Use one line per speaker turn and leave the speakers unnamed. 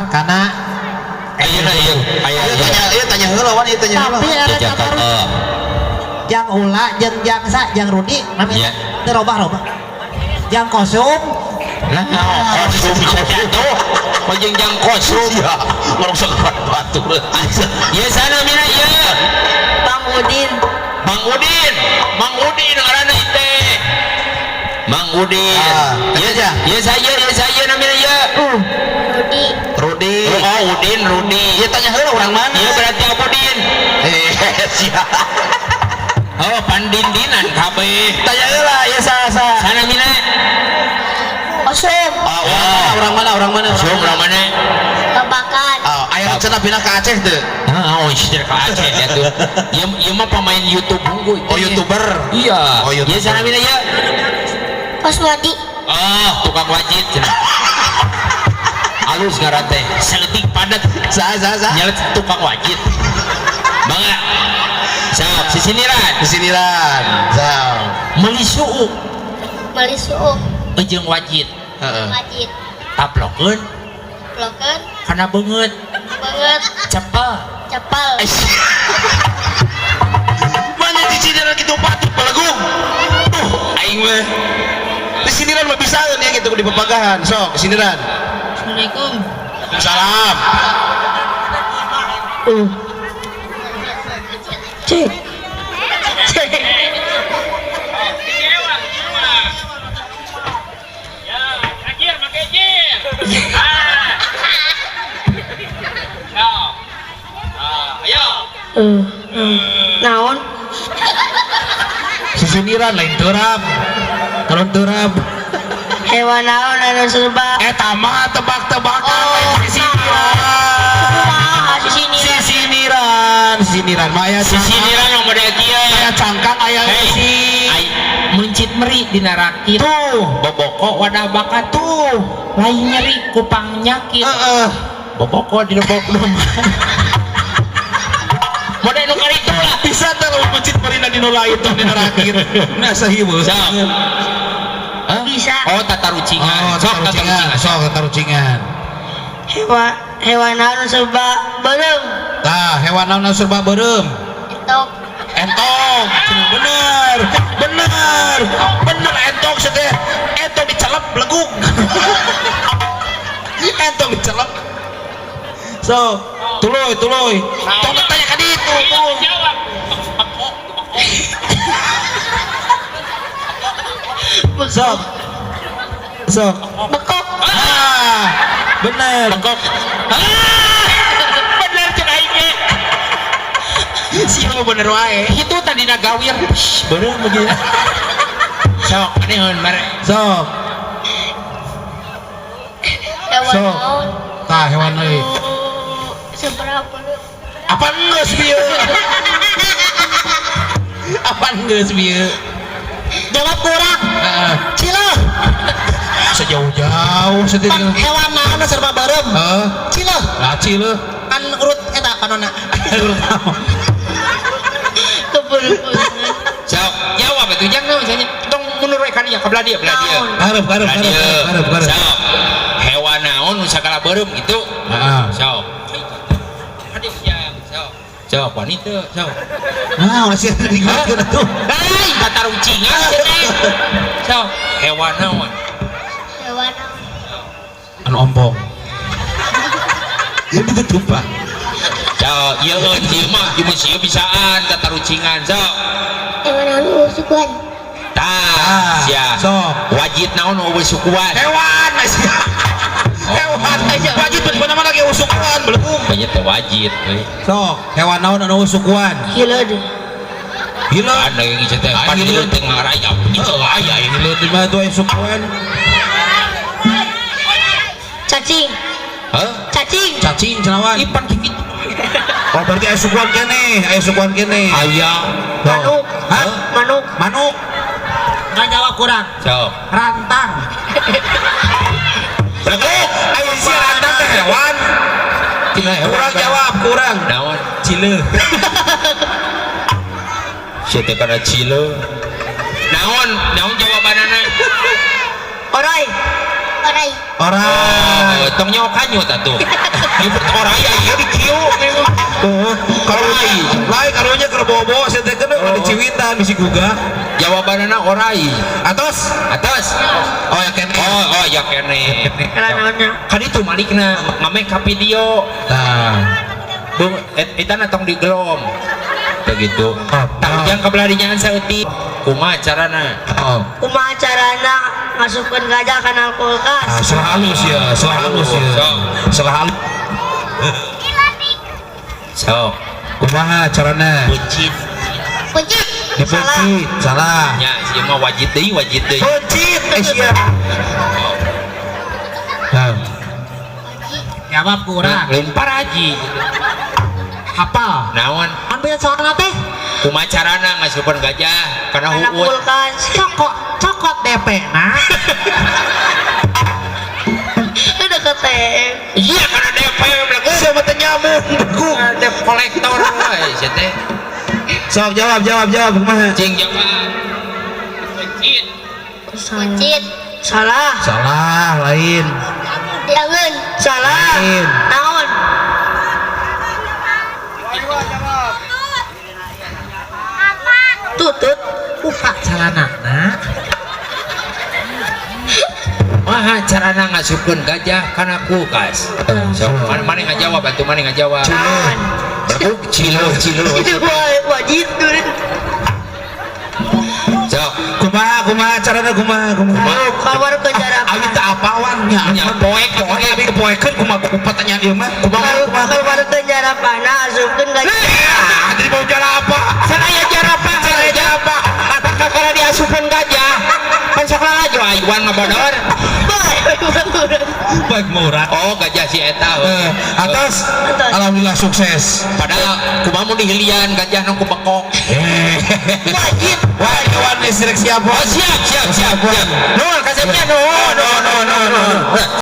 Karena
Ayeuna ieu aya
Ieu
ieu.
Tanya, ieu tanya heula, Wan, ieu tanya heula.
Tapi ada
Jajak
kabar
oh.
Jang Ula jeung Jang Sa, Jang Rudi namanya
Iya.
teu robah-robah. Jang Kosum.
Nah, kosum bisa jatuh. Oh, jeung jang kosum.
Iya, ngeroksak batur.
Ieu sana mina ieu.
Bang Udin.
Mang Udin, Mang Udin ngaranna ieu teh. Mang Udin.
Ah,
Ieu
aja.
Ieu saya namina ieu.
Rudi.
Rudi.
Oh, Udin, Rudi.
Ieu tanya heula orang mana?
Ieu berarti Abudin.
Eh, siap.
Oh, pandindinan kabeh.
Tanya heula, ieu sa sa.
Sana mina.
Osum.
Ah, orang mana? Orang mana? Orang mana?
Sum orang mana?
Babakan.
Ah, aya rencana pindah ke Aceh teu?
Ah, oh, istri ke Aceh ya tuh. Ieu ieu mah pemain YouTube unggul.
Oh, YouTuber.
Iya.
Oh, YouTuber.
Ieu sana mina ieu.
Koswadi.
Ah, tukang wajit cenah. Halus ngaran teh. Saeutik padat.
Sa sa sa.
Nyalet tukang wajit. Bangga. Sok, sisiniran.
Disiniran. Sa.
Meuli suuk
Meuli suuk.
Jeung wajit.
Heeh.
Wajit.
Taplokeun
Plokeun.
Kana beungeut.
Banget.
Cepel.
Cepel.
Mana disiniran kitu patut balagung. Duh, aing mah. Disiniran mah bisaeun ya gitu di pepagahan. Sok, disiniran.
Assalamualaikum.
Salam.
Cek. Cek.
Ya, jir, make jir. Ah. Sok. Ah, ayo.
Naon?
Sisiniran lain terap. Kalau terap
Hewan naon anu serba
Eta mah tebak-tebakan
Oh,
lain sisiniran.
Kumaha sisiniran?
Sisiniran, sisiniran mah aya
Sisiniran yang model kieu.
Aya cangkang, aya
Hei,
isi.
ai mencit meri dina rakit.
Tuh,
Boboko wadah bakat
tuh.
Lain nyeri kupang nyakit.
Heeh.
Boboko di lebok rumah. Model nu karitu lah.
Bisa teh lamun mencit merina dina lain tong dina rakit. Nah, sahieu.
Sok. Hah?
Bisa.
Oh, tatarucingan.
Oh,
Sok
tatarucingan.
tatarucingan.
Sok tatarucingan.
Hewan hewan naon serba beureum?
Tah, hewan naon anu serba beureum?
Entok.
Entong. Cenah bener. Bener. Bener entong sia teh. Entong dicelep belegug. Entong dicelep.
Sok, tuluy tuluy.
Tong tanya ka ditu, Bung.
Jawab. Beko, beko.
Sok. Sok.
Bekok.
Ah, bener.
Bengkok. Ah, bener cek aing ge.
Sia bener wae.
Itu tadi gawir. Shh, beureum begini. Sok, aneun mere.
Sok.
Hewan
Sok.
naon?
Tah, hewan euy.
Anu seberapa beureum?
Apa geus bieu? Apa geus bieu?
Jawab kurang.
Heeh.
Cileuh.
Sejauh-jauh sedih.
Hewan naon anu serba beureum?
Heeh.
Cileuh.
Lah cileuh.
Kan urut eta panona.
Urut naon?
Keburu-buruan.
Sok, jawab atuh jang naon misalnya. Tong mundur we ka dia, ka belah dia, belah dia.
Naon?
Karep karep
Belah
karep
dia.
karep karep.
Sok. Hewan naon nu sagala beureum gitu.
Heeh.
Sok. Aduh, jang, sok. Sok, wanita, sok.
Nah, masih ada digerakkeun atuh.
Lain tatarucingan sia teh. Sok, hewan naon?
Hewan naon?
Anu ompong. Ditutup, Pak.
Sok, ieu euy ieu mah ieu mah sia bisaan tatarucingan, sok.
Hewan naon euweuh sukuan?
Tah,
Ah,
sia.
sok.
Wajit naon euweuh sukuan?
Hewan sia. Hewan. Wajib mana mana lagi usukan belegug.
Banyak teh wajit euy.
Sok, hewan naon anu sukuan?
Hileud.
Hileud.
Kan lagi geus teh
Ah,
pan
hileud.
hileud teh ngarayap. Itu aya
Hileud di mana tuh aya sukuan?
Cacing.
Hah?
Cacing.
Cacing cenawan.
Ipan kitu.
Oh, berarti aya sukuan kene, aya sukuan kene.
Aya.
Manuk.
Hah?
Manuk.
Manuk.
Nggak jawab kurang.
Sok.
Rantang.
Belegug. Ayo sia rantang teh hewan.
Tina hewan.
Kurang jawab, kurang.
Naon?
Cileuh.
Sia teh kana cileuh. Naon? Naon jawabanana?
Orai. Orai.
Orai.
Oh, tong nyawa kanyut atuh. Nyebut orai aya di kieu.
Heeh.
Orai.
Lain karunya keur bobo sia teh kan di ciwitan bisi gugah.
Jawabanana orai.
Atos.
Atas.
Oh ya kene.
Oh, oh ya kene.
Kalau naonnya?
Kan itu malikna ngame ka video.
Nah.
Bung, eta na tong digelom. Begitu.
Oh,
Tah ujang kabelah dinyangan saeutik. Kumaha carana?
Oh.
Kumaha carana ngasupkeun gajah kana kulkas?
Ah, salah halus ya, salah halus ya.
Sok.
Salah halus.
Sok.
Kumaha carana?
Buncit.
Kucing.
Dipencit, salah.
Nya ieu mah wajib deui, wajib deui.
Pencit, eh sia. Nah,
Jawab kurang.
Lain paraji.
Hafal.
Naon?
Kan beda soalna teh.
Kumaha carana ngasupkeun gajah kana
Kana
huut?
kulkas.
Cokot, cokot DP na.
Udah ketem.
Iya kana DP belagu.
siapa teh nyamuk? Begu.
Debt kolektor wae sia teh.
Sok jawab, jawab, jawab kumaha?
Cing jawab. Buncit.
Kucing. Salah.
Salah, lain.
Jangan. Salah.
Lain.
Naon? Tutut.
Buka celana na.
Maha carana ngasupkeun gajah kana kulkas? Sok mana mana ngajawab atuh, mana ngajawab.
Naon?
Belagu cilo cilo.
Wajib tuh.
Sok.
Kumaha, kumaha carana kumaha, kumaha?
Keluar ke jarak.
Abi teh apawan nya.
Nya poek
Poek abi kepoekeun kumaha ku pertanyaan ieu mah. Kumaha, kumaha?
Keluar ke jarapana asupkeun gajah.
Ah, jadi mau jalan apa?
Sanaya jarapah, sanaya jarapah. Apakah karena diasupkeun gajah? Pan sok lalajo ayuan ngabodor.
Baik murah.
Oh, gajah si eta.
Eh, atas,
Atas.
alhamdulillah sukses.
Padahal kumaha mun dihilian gajah nu ku bekok.
Wajib.
Wah, kawan listrik siap.
Oh, siap siap siap siap. Nuhun kasepnya nuhun.
No, no, no, no.